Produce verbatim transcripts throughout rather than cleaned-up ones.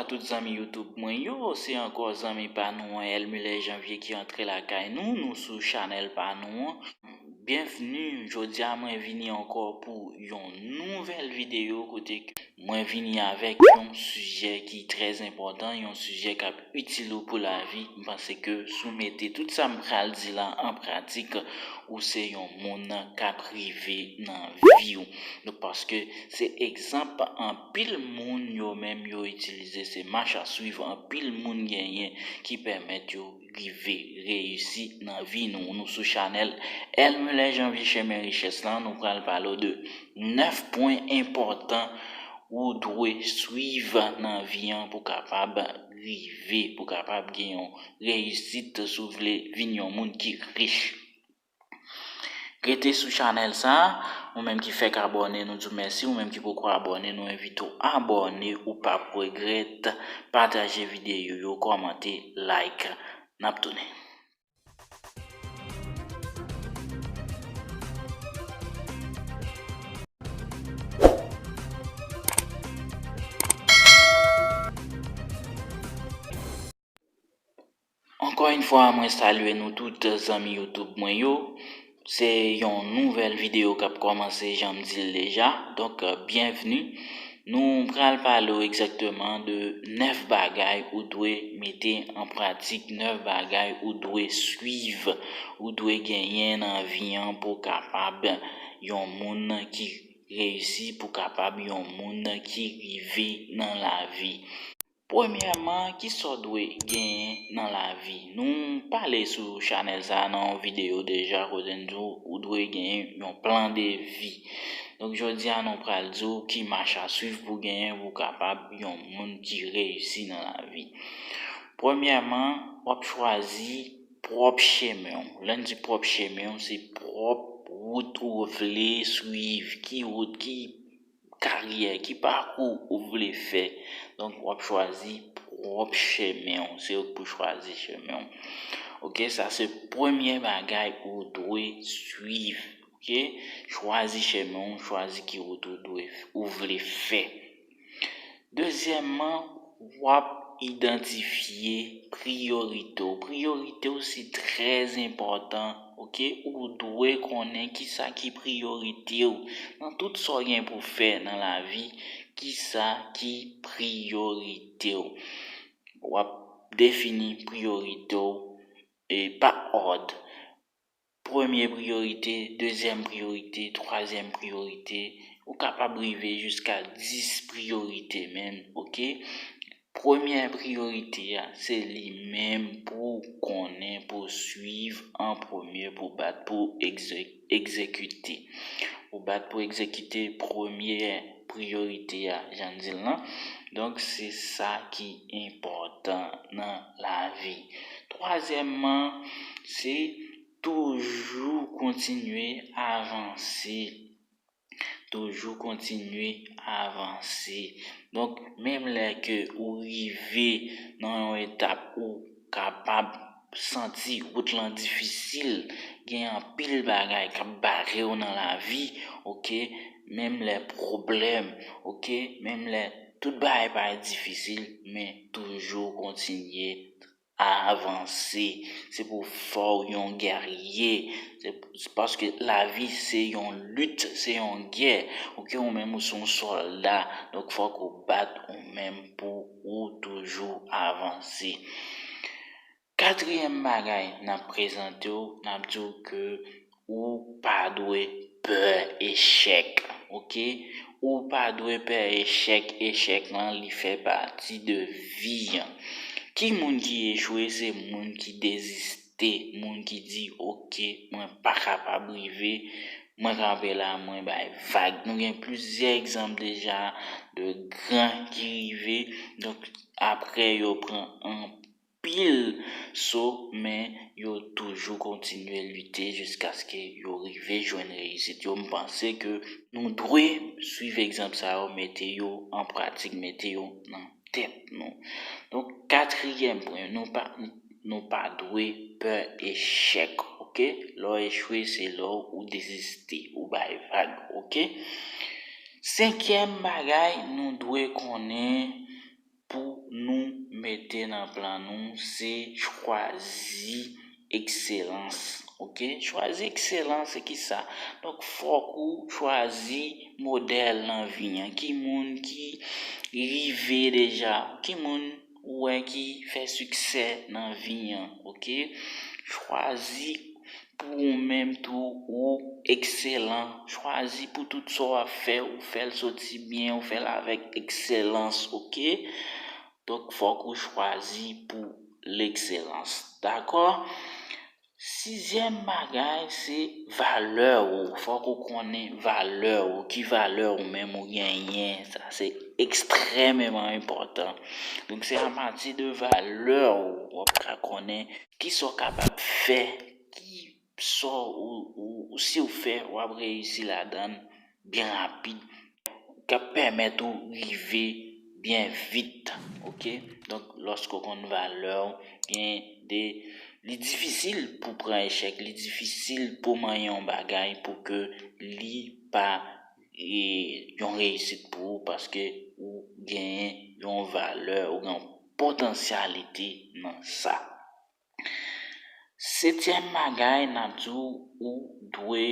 Tout zanmi YouTube mwen yo, se ankò zanmi pa nou an, Elmule Janvier ki antre lakay nou, nou sou chanèl pa nou an. Byenvni, jodi a mwen vini ankò pou yon nouvèl videyo kote ke mwen vini avèk yon sijè ki trè enpòtan, yon sijè k ap itil ou pou lavi. M panse ke si w mete tout sa m pral di la an pratik, ou se yon moun k ap rive nan vi w. Donk, paske se egzanp anpil moun yo menm yo itilize, se mach a swiv anpil moun genyen ki pèmèt yo rive reyisi nan vi nou. Nou sou chanèl Elmule Janvier Chemen Richès lan, nou pral pale w de nèf pwen enpòtan ou dwe swiv nan vi an pou kapab rive, pou kapab gen yon reyisit si w vle vin yon moun ki rich. Rete sou chanèl sa a, ou menm ki fèk abòne, nou di w mèsi, ou menm ki poko abòne, nou envite w abòne, ou p ap regrèt, pataje videyo yo, kòmante, like, n ap tounen. Ankò yon fwa, mwen salye nou tout zanmi YouTube mwen yo. Se yon nouvèl videyo k ap kòmanse, jan m di l deja. Donk, byenvni. Nou pral pale w egzakteman de nèf bagay ou dwe mete an pratik, nèf bagay ou dwe swiv, ou dwe genyen nan vi an pou w kapab yon moun ki reyisi, pou w kapab yon moun ki rive nan lavi. Premyèman, kisa w dwe genyen nan lavi? Nou pale sou chanèl sa a nan yon videyo deja kote n di w ou dwe genyen yon plan de vi. Donk, jodi a, nou pral di w ki mach a swiv pou w genyen pou w kapab yon moun ki reyisi nan lavi. Premyèman, w ap chwazi pwòp chemen w. Lè n di pwòp chemen w, se pwòp wout ou vle swiv, ki wout, ki karyè, ki pakou ou vle fè. Donk, w ap chwazi pwòp chemen w. Se ou k pou chwazi chemen w. Oke, sa se premye bagay ou dwe swiv. Oke, chwazi chemen w, chwazi ki wout ou dwe, ou vle fè. Dezyèmman, w ap idantifye priyorite w. Priyorite w se trè enpòtan, oke? Ou dwe konnen kisa ki priyorite w. Nan tout sa w gen pou fè nan lavi, kisa ki priyorite w? W ap defini priyorite w, e, pa òd. Premye priyorite, dezyèm priyorite, twazyèm priyorite, ou kapab rive jiska dis priyorite menm, oke? Premye priyorite a, se li menm pou w konnen, pou w swiv an premye, pou w bat pou egze-, egzekite. Pou w bat pou egzekite premye priyorite a, jan n di l lan. Donk, se sa ki enpòtan nan lavi. Twazyèmman, se toujou kontinye avanse. Toujou kontinye avanse. Donk, menm lè ke ou rive nan yon etap ou kapab santi wout lan difisil, gen anpil bagay k ap bare w nan lavi, oke? Menm lè pwoblèm, oke? Menm lè tout bagay parèt difisil, men toujou kontinye avanse. Se pou fè w yon gèrye. Se, se paske lavi se yon lit, se yon gè. Oke, ou menm ou se yon sòlda. Donk, fòk ou bat ou menm pou ou toujou avanse. Katriyèm bagay n ap prezante w, n ap di w ke ou pa dwe pè echèk, oke? Ou pa dwe pè echèk. Echèk lan, li fè pati de vi an. Ki moun ki echwe? Se moun ki deziste, moun ki di, "Oke, mwen pa kapab rive, mwen kanpe la, mwen bay vag." Nou gen plizyè egzanp deja de gran ki rive. Donk, apre yo pran an pil so, men yo toujou kontinye lite jiskaske yo rive jwenn reyisit yo. M panse ke nou dwe swiv egzanp sa yo, mete yo an pratik, mete yo nan tèt nou. Donk, katriyèm pwen, nou pa, nou pa dwe pè echèk, oke? Lè w echwe, se lè w deziste, ou bay vag, oke? Senkyèm bagay, nou dwe konnen pou nou mete nan plan nou, se chwazi ekselans. Oke? Chwazi ekselans, se ki sa? Donk, fòk ou chwazi modèl nan vi an. Ki moun ki rive deja? Ki moun ou wè ki fè siksè nan vi an? Oke? Chwazi pou ou menm tou ou ekselan. Chwazi pou tout sa w ap fè, ou fè l soti byen, ou fè l avèk ekselans, oke? Donk, fòk ou chwazi pou lekselans. Dakò? Sizyèm bagay, se valè ou. Fòk ou konnen valè ou. Ki valè ou menm ou genyen? Sa, se ekstrèmeman enpòtan. Donk, se apati de valè ou, w ap ka konnen ki sa w kapab fè, ki sa ou, ou, ou, si w fè, w ap reyisi ladan l byen rapid, k ap pèmèt ou rive byen vit, oke? Donk, lòske w konn valè w, gen de, li difisil pou pran echèk, li difisil pou manyen yon bagay pou ke li pa, e, yon reyisit pou ou, paske ou genyen yon valè, ou gen yon potansyalite nan sa. Setyèm bagay, n ap di w, ou dwe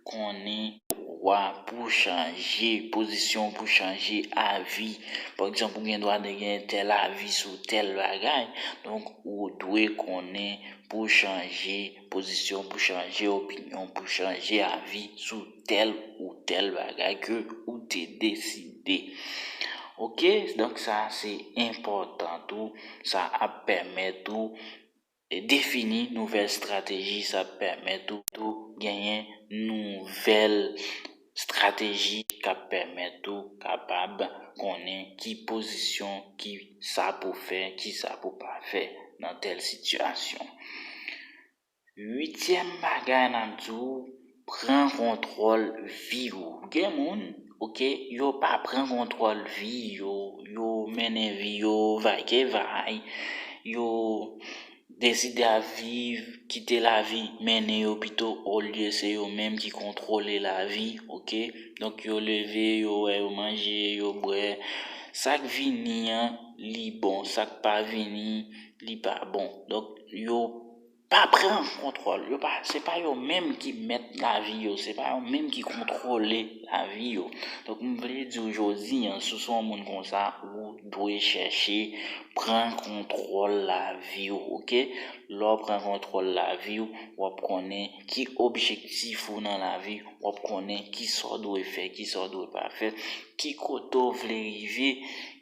konnen dwa pou w chanje pozisyon, pou w chanje avi. Pa egzanp, ou gen dwa de gen tèl avi sou tèl bagay. Donk, ou dwe konnen pou w chanje pozisyon, pou w chanje opinyon, pou w chanje avi sou tèl ou tèl bagay ke ou te deside. Oke? Donk, sa, se enpòtan tou. Sa ap pèmèt ou e defini nouvèl estrateji, sa ap pèmèt ou tou genyen nouvèl estrateji k ap pèmèt ou kapab konnen ki pozisyon, ki sa pou fè, ki sa pou pa fè nan tèl sitiyasyon. Uityèm bagay n ap di w, pran kontwòl vi w. Gen moun, oke, yo pa pran kontwòl vi yo, yo mennen vi yo vay ke vay, yo deside ap viv, kite lavi mennen yo pito, olye se yo menm ki kontwole lavi, oke? Donk, yo leve, yo wè, yo manje, yo bwè. Sa k vini an, li bon. Sa k pa vini, li pa bon. Donk, yo pa pran kontwòl. Yo pa, se pa yo menm ki mèt lavi yo, se pa yo menm ki kontwole lavi yo. Donk, m vle di w jodi an, si w se yon moun konsa, ou dwe chèche pran kontwòl lavi w, oke? Lè w pran kontwòl lavi w, w ap konnen ki objektif ou nan lavi, w ap konnen ki sa w dwe fè, ki sa w dwe pa fè, ki kote w vle rive,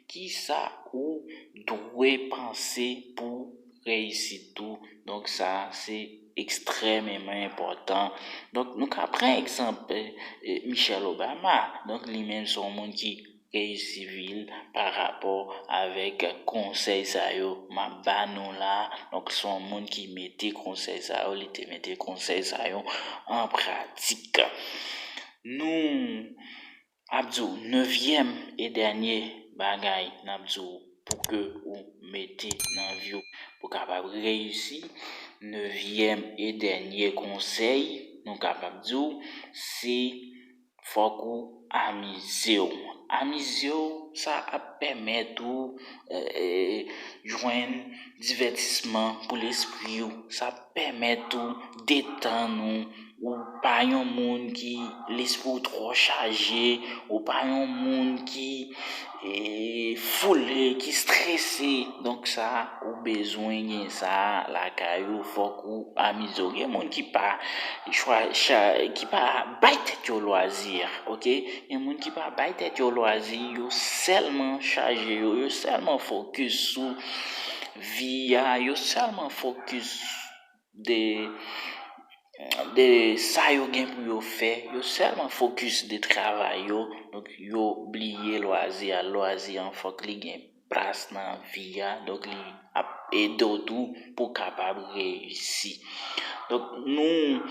ki sa ou dwe panse pou reyisit ou. Donk, sa, se ekstrèmeman enpòtan. Donk, nou ka pran egzanp, e, e, Michelle Obama. Donk, li menm se yon moun ki reyisi vi l pa rapò avèk konsèy sa yo m ap ba nou la. Donk, se yon moun ki mete konsèy sa yo, li te mete konsèy sa yo an pratik. Nou ap di w, nevyèm e dènye bagay n ap di w pou ke ou mete nan vi w pou kapab reyisi. Nevyèm e dènye konsèy nou kapab di w, se fòk ou amize w. Amize w, sa ap pèmèt ou, e, e, jwenn divètisman pou lespri w. Sa ap pèmèt ou detann ou. Ou pa yon moun ki lespri w twò chaje. Ou pa yon moun ki, e, foule, ki strese. Donk sa, ou bezwen gen sa lakay ou. Fòk ou amize w. Gen moun ki pa chwa-, cha-, ki pa bay tèt yo lwazi, oke? Gen moun ki pa bay tèt yo lwazi, yo sèlman chaje yo, yo sèlman fokis sou vi a, yo sèlman fokis de, de sa yo gen pou yo fè, yo sèlman fokis de travay yo, donk yo bliye lwazi a. Lwazi an, fòk li gen plas nan vi a, donk li ap ede w tou pou w kapab reyisi. Donk, nou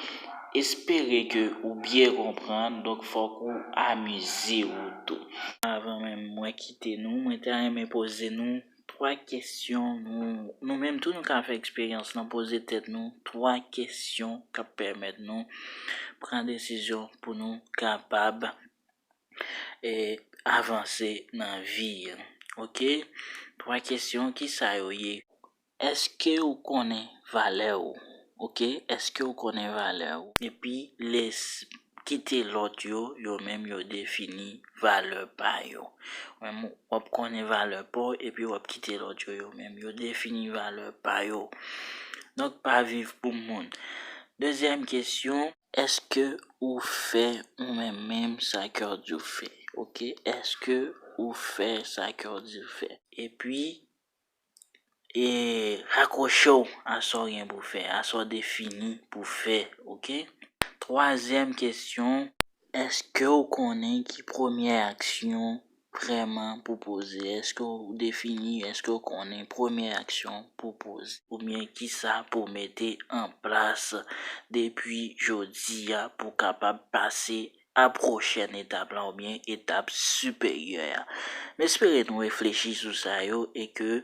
espere ke ou byen konprann, donk fòk ou amize w tou. Avan menm mwen kite nou, mwen ta renmen poze nou twa kesyon. Nou, nou menm tou, nou ka fè eksperyans lan, poze tèt nou twa kesyon k ap pèmèt nou pran desizyon pou nou kapab e, avanse nan vi an. Oke? Twa kesyon, kisa yo ye? Èske ou konnen valè ou? Oke, èske ou konnen valè ou? Epi les kite lòt yo, yo menm yo defini valè pa yo. Ou menm w ap konnen valè pa w, epi w ap kite lòt yo, yo menm yo defini valè pa yo. Donk, pa viv pou moun. Dezyèm kesyon, èske ou fè ou menm menm sa kè w di w fè? Oke, èske ou fè sa kè w di w fè? Epi, e rakwoche w a sa w gen pou fè, a sa w defini pou fè, oke? Twazyèm kesyon, èske w konnen ki premyè aksyon vrèman pou poze? Èske w defini, èske w konnen premyè aksyon pou poze? Oubyen kisa pou mete an plas depi jodi a pou kapab pase a pwochèn etap la oubyen etap siperyè a? M espere nou reflechi sou sa yo e ke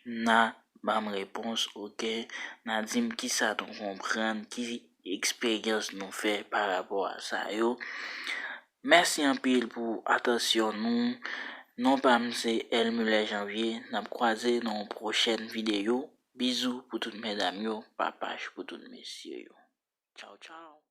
n a ban m repons, oke? N a di m kisa nou konprann, ki eksperyans nou fè pa rapò a sa yo. Mèsi anpil pou atansyon nou. Non pa m se Elmuller Janvier. N ap kwaze nan yon pwochèn videyo. Bizou pou tout medam yo, papach pou tout mesye yo. Tchaw, tchaw.